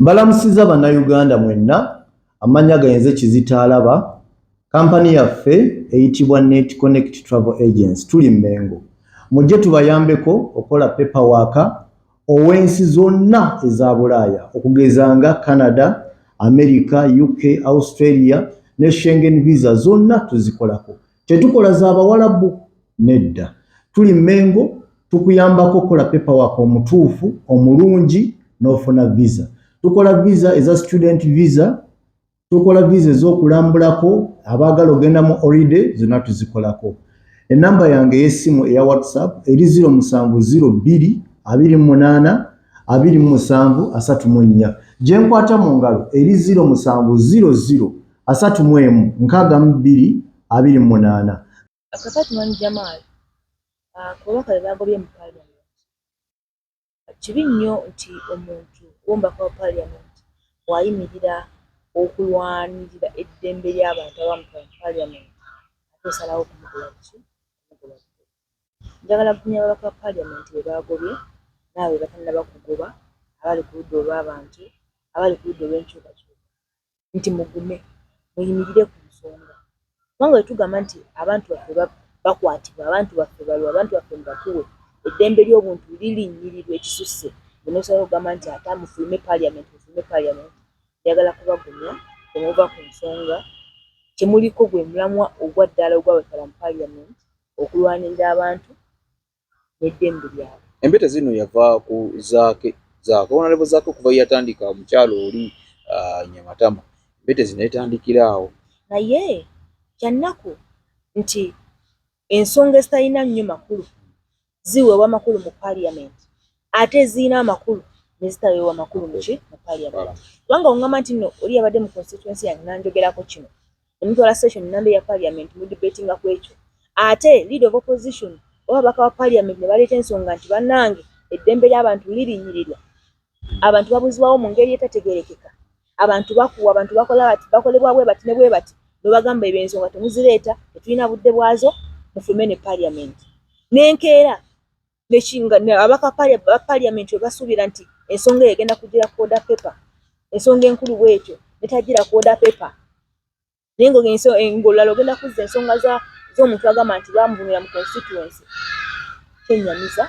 Mbalamusizza Bannayuganda mwenna, amannya gange Kizito Alaba, kampani yaffe eyitibwa Net Connect Travel Agency, tuli Mmengo. Mujje tubayambeko okukola paperwork ow'ensi zonna eza Bulaaya okugeza nga Canada, America, UK, Australia ne Schengen visa zonna tuzikolako. Tetukola za Bawalabu nedda. Tuli Mmengo tukuyambako okukola paperwork omutuufu omulungi n'ofuna visa. Tukola visa eza student visa, tukola visa ez'okulambulako, abaagala ogenda mu holiday zonna tuzikolako. Ennamba yange ey'essimu eya WhatsApp eri 0702 28 27 34. Gye nkwata mu ngalo eri 0700 31 62 28. Kakati Mwami Jamal, ku babaka be bagobye mu Parliament, kibi nnyo nti omuntu ow'omubaka wa Parliament bw'ayimirira okulwanirira eddembe ly'abantu abamutwala mu Parliament ate osalawo kumugoba buki? Kumugoba bugobi. Njagala kugumya ababaka ba Parliament be bagobye n'abo be batannaba kugoba abali ku ludda olw'abantu, abali ku ludda olw'enkyukakyuka nti mugume, muyimirire ku nsonga. Kubanga bwe tugamba nti abantu baffe bakwatibwa, abantu baffe balwa, abantu baffe mubatuwe, eddembe ly'obuntu lirinnyirirwa ekisusse, gwe n'osalawo okugamba nti ate mufulume Parliament, mufulume Parliament, njagala kubagumya temuva ku nsonga, kye muliko gwe mulamwa ogwa ddala ogwabatwala mu Parliament okulwanirira abantu n'eddembe lyabwe. Empeta zino yava ku Zaake, Zaake Honorable Zaake okuva we yatandika omukyalo oli Nyamatama, empeta zino etandikira awo. Naye kya nnaku nti ensonga ezitalina nnyo makulu ziweebwa amakulu mu Parliament ate ezirina amakulu ne zitaweebwa makulu muki mu Parliament. Kubanga ongamba nti nno oli yabadde mu constituency yange n'anjogerako kino, ne mutwala session nnamba eya Parliament mu debatinga ku ekyo, ate leader of opposition oba ababaka ba Parliament ne baleeta ensonga nti bannange eddembe ly'abantu lirinnyirirwa, abantu babuzibwawo mu ngeri etategeerekeka, abantu bakuwa, abantu bakola bati, bakolebwa bwe bati ne bwe bati, n'obagamba ebyo ensonga temuzireeta, tetulina budde bwazo, mufulume ne Parliament. N'enkeera ababaka ba Parliament we basuubira nti ensonga eyo egenda kugira ku order paper, ensonga enkulu bw'etyo netagira ku order paper, naye ng'olulala ogenda kuzza ensonga z'omuntu agamba nti baamuvumira mu constituency. Kyennyamiza,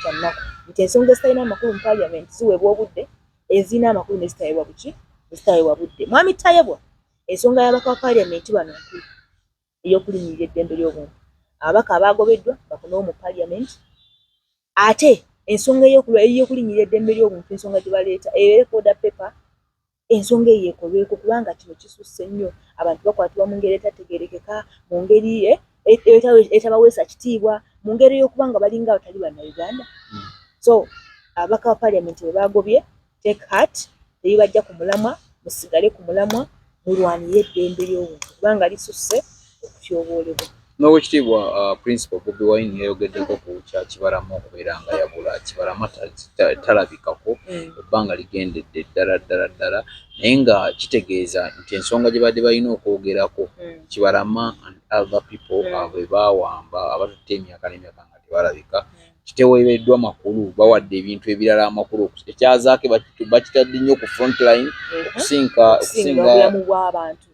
kya nnaku nti ensonga ezitalina amakulu mu Parliament ziweebwa obudde, ezirina amakulu ne zitaweebwa buki? Ne zitaweebwa budde. Mwami Tayebwa, ensonga y'ababaka ba Parliament bano nkulu ey'okulinnyirira eddembe ly'obuntu. Ababaka abaagobeddwa bakomewo mu Parliament, ate ensonga ey'okulinnyirira eddembe ly'obuntu, ensonga gye baleeta ebeere ku order paper, ensonga eyo ekolweko kubanga kino kisusse nnyo. Abantu bakwatibwa mu ngeri etategeerekeka, mu ngeri etabaweesa kitiibwa, mu ngeri ey'okuba nga balinga abatali Bannayuganda. So ababaka ba Parliament bwe baagobye, take heart, tebibajja ku mulamwa, musigale ku mulamwa, mulwanire eddembe ly'obuntu kubanga lisusse okutyoboolebwa. N'owekitiibwa Principal Bobi Wine yayogeddeko ku kya Kibalama okubeera nga yabula. Kibalama talabikako ebbanga ligendedde ddala ddala ddala, naye nga kitegeeza nti ensonga gye badde balina okwogerako, Kibalama and other people be baawamba abatutte emyaka n'emyaka nga tebalabika, kiteweereddwa makulu, bawadde ebintu ebirala amakulu. Ekyazaake bakitadde nnyo ku front line okusinga obulamu bw'abantu,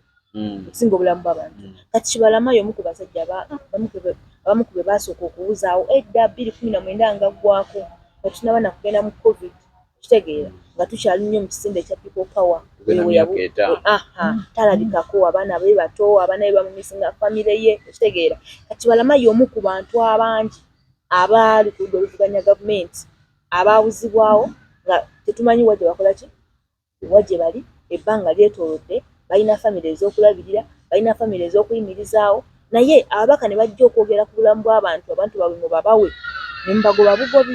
okusinga obulamu bw'abantu. Kati Kibalama y'omu ku basajja abamu ku be baasooka okubuzaawo edda 2019 nga ggwako, nga tunaba nakugenda mu COVID, okitegeera, nga tukyali nnyo mu kisinde ekya People Power. Talabikako, abaana be bato, abaana be bamumisinga, famire ye, okitegeera. Kati Kibalama y'omu ku bantu abangi abaali ku ludda oluvuganya gavumenti abaabuzibwawo nga tetumanyi wa gye bakola ki, wa gye bali. Ebbanga lyetoolodde, balina famire ez'okulabirira, balina famire ez'okuyimirizaawo, naye ababaka ne bajja okwogera ku bulamu bw'abantu, abantu baabwe mubabawe ne mubagoba bugobi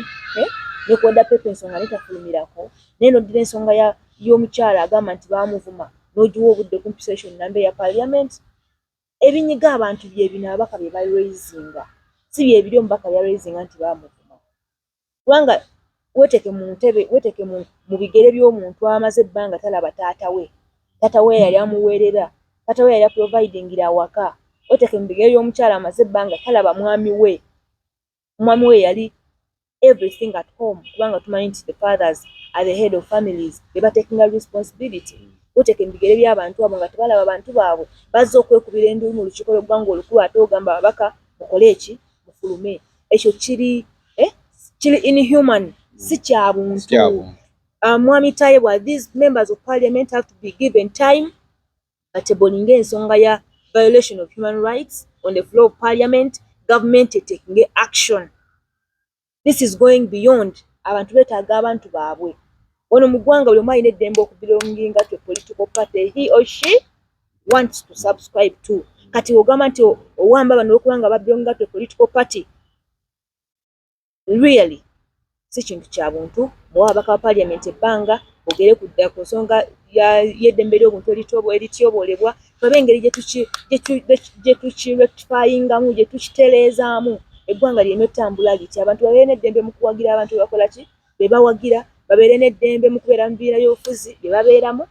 ne ku order paper ensonga netafulumirako. Naye n'oddira ensonga y'omukyala agamba nti baamuvuma n'ogiwa obudde kumpi session nnamba eya Parliament. Ebinyiga abantu bye bino ababaka bye baraisinga, si bye biri omubaka byaraisinga nti baamuvuma, kubanga weeteke mu ntebe, weeteke mu bigere by'omuntu amaze ebbanga talaba taata we, taata we yali amuweerera, taata we yali aprovidingira awaka. Weeteke mu bigere by'omukyala amaze ebbanga talaba mwami we, omwami we yali everything at home, kubanga tumanyi nti the fathers are the head of families, be batekinga responsibility. Oteeka ebigere by'abantu abo nga tebalaba bantu baabwe, bazze okwekubira enduulu mu lukiiko lw'eggwanga olukulu, ate ogamba ababaka mukole eki? Mufulume. Ekyo kiri, eh? Kiri inhuman, si kya buntu. Mwami Tayebwa, these members of parliament have to be given time batablinge ensonga ya violation of human rights on the floor of parliament. Government taking action. This is going beyond. Abantu beetaaga abantu baabwe. Wano mu ggwanga buli omu alina eddembe okubelonginga to a political party he or she wants to subscribe to. Kati ogamba nti owamba bano olwokuba nga babelonginga to a political party, really si kintu kya buntu. Muwa ababaka ba parliament ebbanga bogere ku nsonga y'eddembe ly'obuntu erityoboolebwa, tulabe engeri gye tukirectifyingamu, gye tukitereezaamu, eggwanga lireme ttambula liti. Abantu babeere n'eddembe mu kuwagira abantu be bakola ki, be bawagira, babeere n'eddembe mu kubeera mu bibiina by'obufuzi bye babeeramu.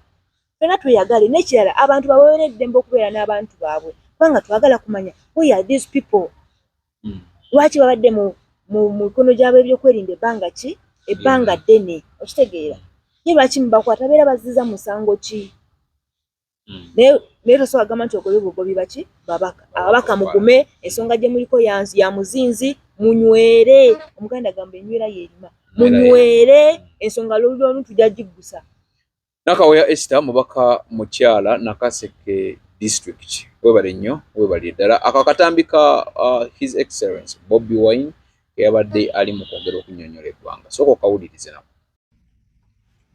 Ffenna tweyagale. N'ekirala, abantu babeere n'eddembe okubeera n'abantu baabwe, kubanga twagala kumanya who are these people. Lwaki babadde mu mikono gy'ab'ebyokwerinda ebbanga ki, ebbanga ddene? Okitegeera? Ye lwaki mubakwata? Beera bazziza musango ki? Naye tosobola gamba nti ogobe bugobi baki, babaka. Ababaka mugume, ensonga gye muliko ya muzinzi, munywere. Omuganda gamba enywera yerima. Munywere ensonga, lwolu tujja giggusa. Nakaweya Esther, mubaka mukyala, Nakaseke District, webale nnyo, webalire ddala. Ako akatambi ka His Excellence Bobi Wine keyabadde ali mu kwongera okunnyonnyola eggwanga, sooka okawulirize nako.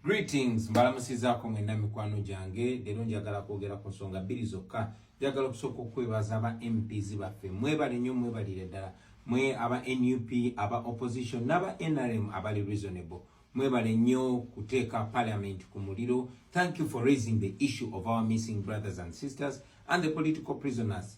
Greetings, mbalamusizaako mwenna mikwano gyange. Leero njagala kwogera ku nsonga bbiri zokka. Njagala okusooka okwebaza aba MPs baffe. Mwebale nnyo, mwebalire ddala. Mwe aba NUP, aba opposition n'aba NRM abali reasonable, mwebale nnyo kuteeka parliament ku muliro. Thank you for raising the issue of our missing brothers and sisters and the political prisoners.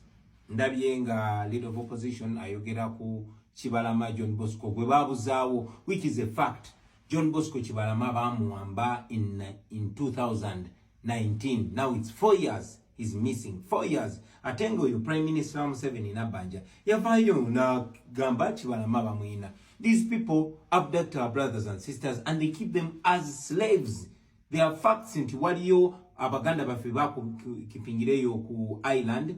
Ndabye nga leader of opposition ayogera ku Kibalama John Bosco gwe babuzaawo, which is a fact. John Bosco Kibalama bamuwamba in 2019. Now it's 4 years he's missing, 4 years. Ate nga oyo Prime Minister Museveni Nabbanja yavaayo n'agamba Kibalama bamwina. These people abduct our brothers and sisters and they keep them as slaves. There are facts nti waliyo abaganda baffe bakipingireyo ku island,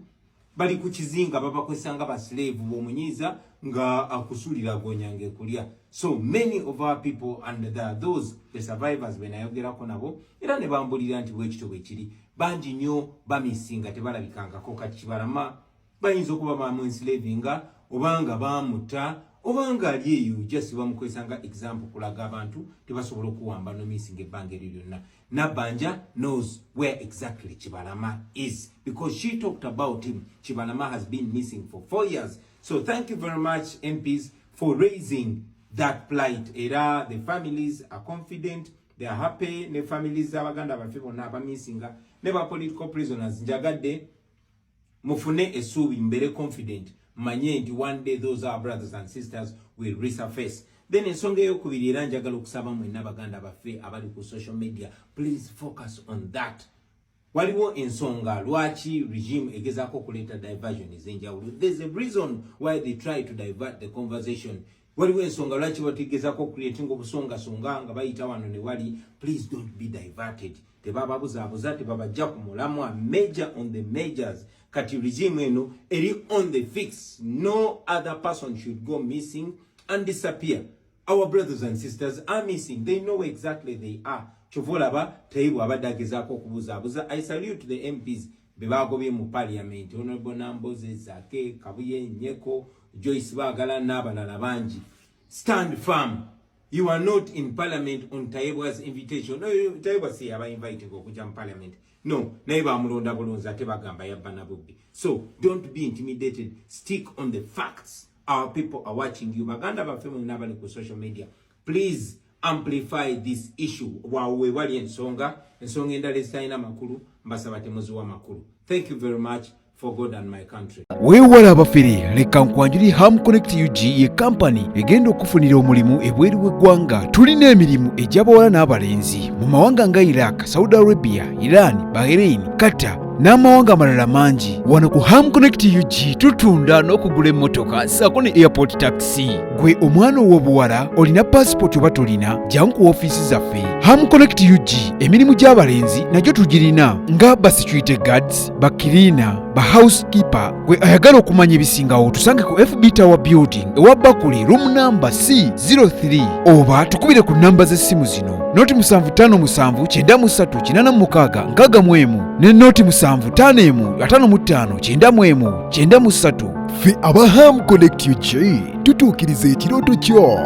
bali ku kizinga, babakozesa nga baslave, bw'omunyiiza nga akusulira gonya ekulya. So many of our people, and there are those, the survivors benayogerako nabo era ne bambulira nti bwekityo bwe kiri, bangi nnyo bamisinga, tebalabikangako. Kati Kibalama bayinza okuba bamuenslavinga, obanga bamutta, obanga ali eyo just bamukozesa nga example kulaga abantu tebasobola okuwamba nomisinga ebbanga eryo lyonna. Nabbanja knows where exactly Kibalama is because she talked about him. Kibalama has been missing for 4 years. So thank you very much, MPs, for raising that plight. Era the families are confident, they are happy. Ne families z'abaganda baffe bonna abamisinga ne ba political prisoners, njagadde mufune essuubi, mbeere confident, manye nti one day those our brothers and sisters will resurface. Then ensonga eyokubiri, era njagala okusaba mwenna baganda baffe abali ku social media, please focus on that. Waliwo ensonga lwaki regime egezaako okuleeta diversion ez'enjawulo. There's a reason why they try to divert the conversation. Waliwo ensonga lwaki bategezaako creating obusongasonga nga bayita wano ne wali. Please don't be diverted. Tebababuzaabuza, tebabajja ku mulamwa. Major on the majors. Kati regime eno eri on the fix. No other person should go missing and disappear. Our brothers and sisters are missing. They know exactly they are. Kyova olaba Tayebwa abadde agezaako okubuzaabuza. I salute the MPs be bagobye mu parliament, Honorable Namboze, Zake Kabuye, Nyeko, Joyce Bagala n'abalala bangi. Stand firm. You are not in parliament on Tayebwa's invitation. No, Tayebwa si yaba inviting okujja mu parliament, no. Naye bamulonda bulonzi, ate bagamba yabba na bubbi. So don't be intimidated. Stick on the facts. Our people are watching you. Baganda baffe mwenna abali ku social media, please amplify this issue. Wawe wali ensonga, ensonga endala ezitalina makulu mbasaba temuziwa makulu. Thank you very much. For God and my country. Weewala abafere, leka nkwanjuli Ham Connect UG ye kampani egenda okufunira omulimu ebweru w'eggwanga. Tulina emirimu egy'abawala n'abalenzi mu mawanga nga Iraq, Saudi Arabia, Iran, Bahrain, Qatar. N'amawanga amalala mangi. Wano ku Ham Connect UG tutunda n'okugula emmotoka ssaako ne airport taxi. Gwe omwana ow'obuwala olina passport oba tolina, jangu ku ofiisi zaffe. Ham Connect UG emirimu gy'abalenzi nagyo tugirina nga ba security guards, ba cleaner, ba housekeeper. Gwe ayagala okumanya ebisingawo tusange ku FB Tower Building ewa Bakuli, room number C03, oba tukubire ku namba z'essimu zino: 0 757 93 86 61 ne 0 751 55 91 93. Ffe aba Ham Connect UG tutuukiriza ekirooto kyo.